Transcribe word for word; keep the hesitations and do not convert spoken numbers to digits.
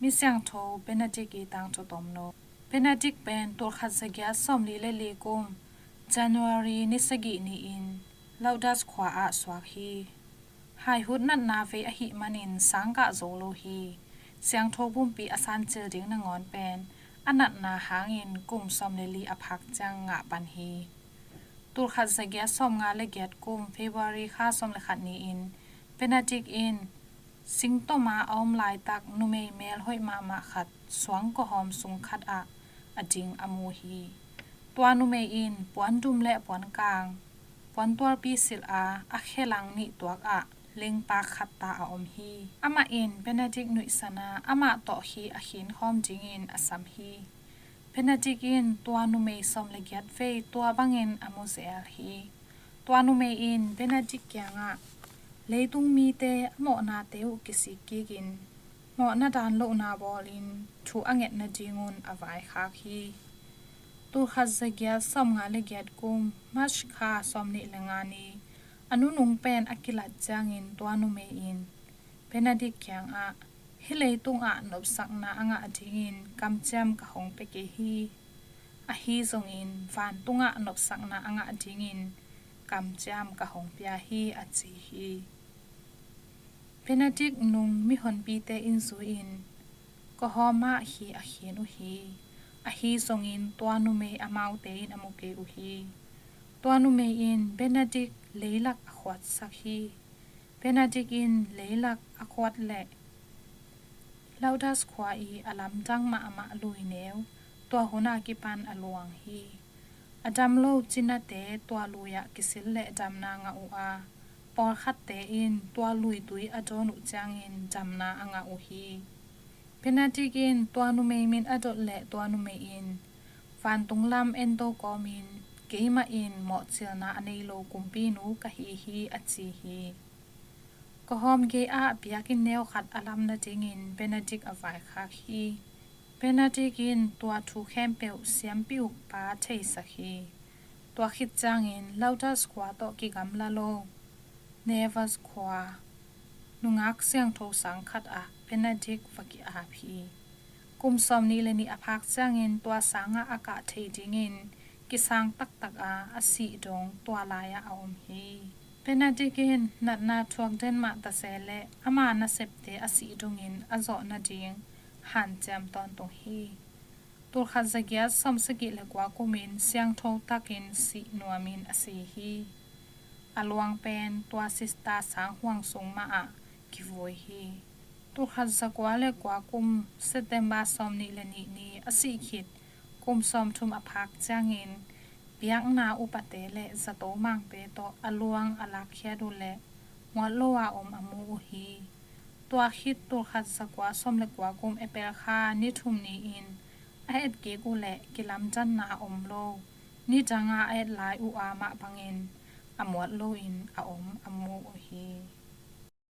Misiangtho Benedict ii tangthu tomno. Benedict pen tulkhat zagiat sawmli le li kum January ni sagih ni-in Lourdes khua ah suak hi. Haihut natna vei ahih manin sang kah zo lo hi. Siangtho pumpi a sancil ding nangawn pen a natna hangin kum sawm le li a phak ciang ngah pan hi. Tulkhat zagiat sawmnga le giat kum February kha sawm le khat ni-in Benedict in singtoma a om laitak numei mel hoih mahmah khat suang kawhawm sung khat ah a ding a mu hi. Tua numei in puandum le puankang, puantualpi silh a, a khelang nih tuak ah lingpak khat ta a om hi. Amah in Benedict nuihsan a, amah tawh hi a khinkhawm dingin a sam hi. Benedict in tua numei sawm le giat vei tua bangin a mu zel hi. Tua numei in Benedict kiangah leitung mite a mawhnate uh kisik kikin mawhna dan lohna bawlin thu a nget nadingun a vaikhak hi. Tulkhat zagiat sawmnga le giat kum March kha sawmnih le nga ni a nunung pen a kilat ciangin tua numei in Benedict kiangah, hih leitung ah nopsakna a ngah dingin kamciam ka hong pia kei hi. Ahi zongin vantungah nopsakna a ngah dingin kamciam ka hong pia hi, a ci hi. Benedict nung mihonpite in zui-in kawhawm ah hi a khin uh hi. Ahi zongin tua numei amaute in a mu kei uh hi. Tua numei in Benedict leilak a khuatsak hi. Benedict in leilak a khuat leh Lourdes khua ii a lamdang mahmah lui neu tua hun a kipan a luang hi. A dam lo cinate tua lui ah kisil leh damna ngah uh a, pawlkhatte in tua lui tui a dawn uh ciangin damna a ngah uh hi. Benedict in tua numei min a dot leh tua numei in vantung lam ento kawmin keimah in mawhcilna a nei lo kumpinu ka hi hi, a ci hi. Kawhawm gei ah biakinn neu khat a lam nadingin Benedict a vaikhak hi. Benedict in tua thu khempeuh siampi ukpa theisak hi. Tua khit ciangin Lourdes khua tawh kigamla lo Nevers khua nungak siangtho sang khat ah Benedict va ki-ap hi. Kum sawmnih le nih a phak ciangin tua sangah a kah thei dingin kisang taktak a, a sih dong tua lai-ah a om hi. Benedict in natna thuak den mah ta se leh ama nasepte a sih dongin a zawh nading hanciam tawntung hi. Tulkhat zagiat sawmsagih le kua kumin siangtho takin sih nuamin a si hi. A luang pen tua sista sanghuang sung mah ah kivui hi. Tulkhat zakua le kua kum September sawmnih le nih ni a sih khit kum sawmthum a phak ciangin biakna upate le zato mangte tawh a luang a lakkhiat uh leh muat lo a om a mu uh hi. Tua khit tulkhat zakua sawm le kua kum April kha ni thum ni-in a etkik uh leh kilamdanna a om lo, nidanga a et lai uh a mah bangin a muat loin a om a mu uh hi.